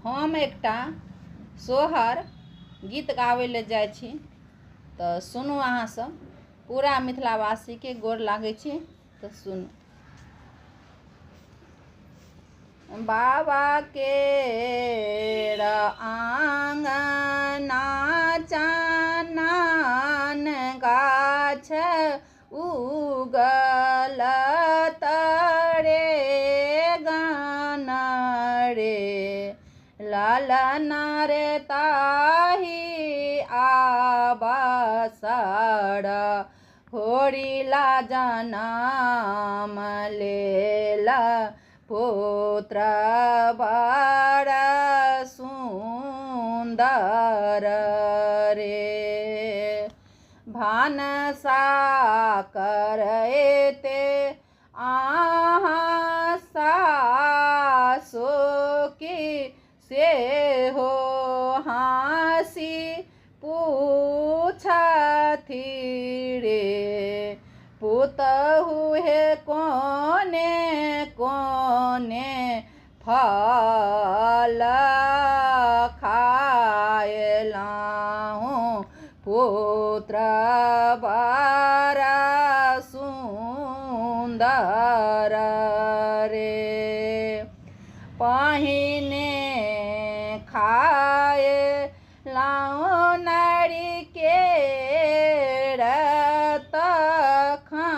हम एकटा सोहर गीत गाबै लए जाइ छी तऽ सुनू अहाँ सब पूरा मिथिलावासीके गोर लागै छी तऽ सुनू। बाबा के आँगना चानन गाछ उगल तरे गाना रे लालना रे ताही आबसर होरिला जनम लेल पुत्र बड़ सुन्दर रे। भानसा करैते अहाँ सासु की सेहो हाँसी पूछथि रे। पुतहु हे कोने कोने फल खायलहुँ पुत्र बड़ सुन्दर रे। पहिने खाय लाउ नारिकेर तखन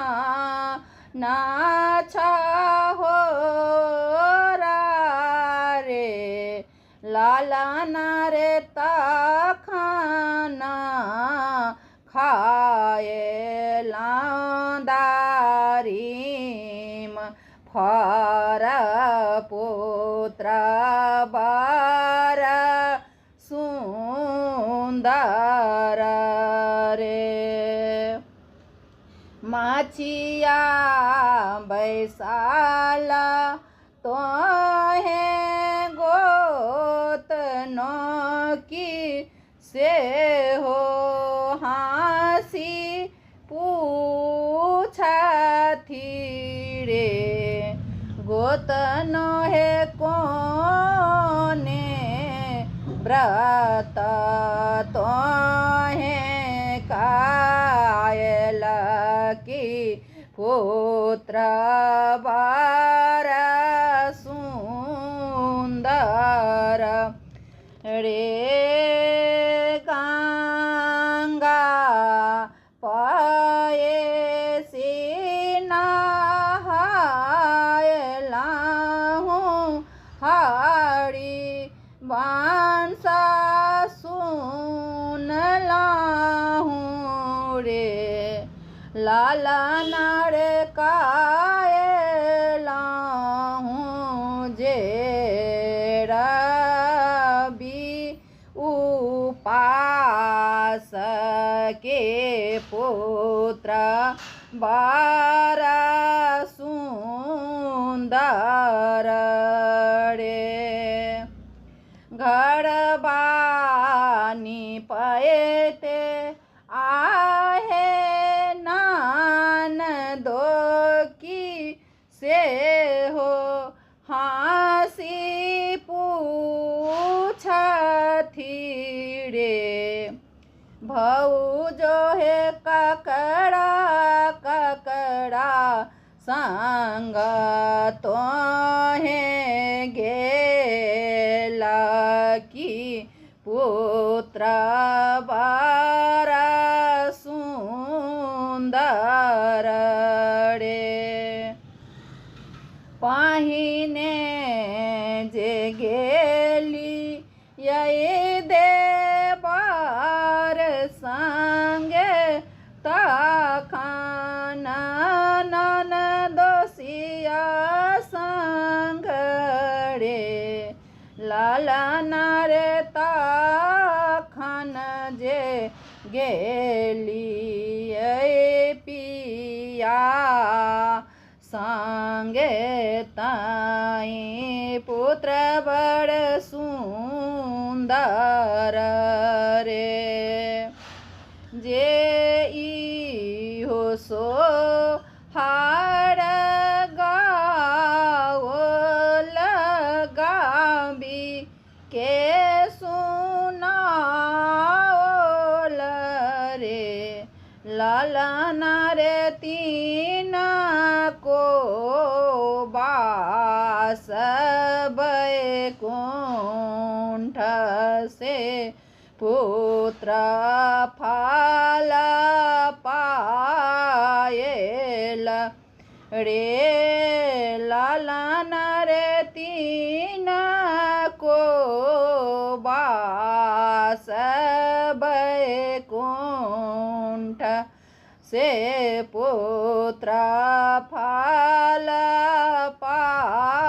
छहोरा रे लालना रे तखन खायलहुँ दारिम फर पुत्र बड़ सुन्दर रे। माछिया बैसाल तोहे गोत की सेहो हाँसी पूछथि रे। गोत हे कोने व्रत तोहे कायल की पुत्र बड़ सुन्दर रे। गंगा पयसी नहायलहुँ हरि वंश सुनलहुँ रे। लालना रे कायलहुँ जे रवि उपास के पुत्र बड़ सुन्दर रे। घर बानी पैते आहे नान दो की सेहो हाँसी पूछथि रे। भौजो हे ककरा ककरा संग तोहे गेल की पुत्र बड़ सुन्दर रे। पहिने जे गेली यै देवर संगे तखन ननदोसिया संग रे। लालना रे तखन जे गेली पिया संगे ताई पुत्र बड़ सुन्दर रे। जे इहो सो हार गाओल गाबी के सुनाओल रे ललन रे तीन को बास बैकुंठ से पुत्र फल पायल रे ललन रे तीन को बास बैकुंठ से पुत्र फल पाओल।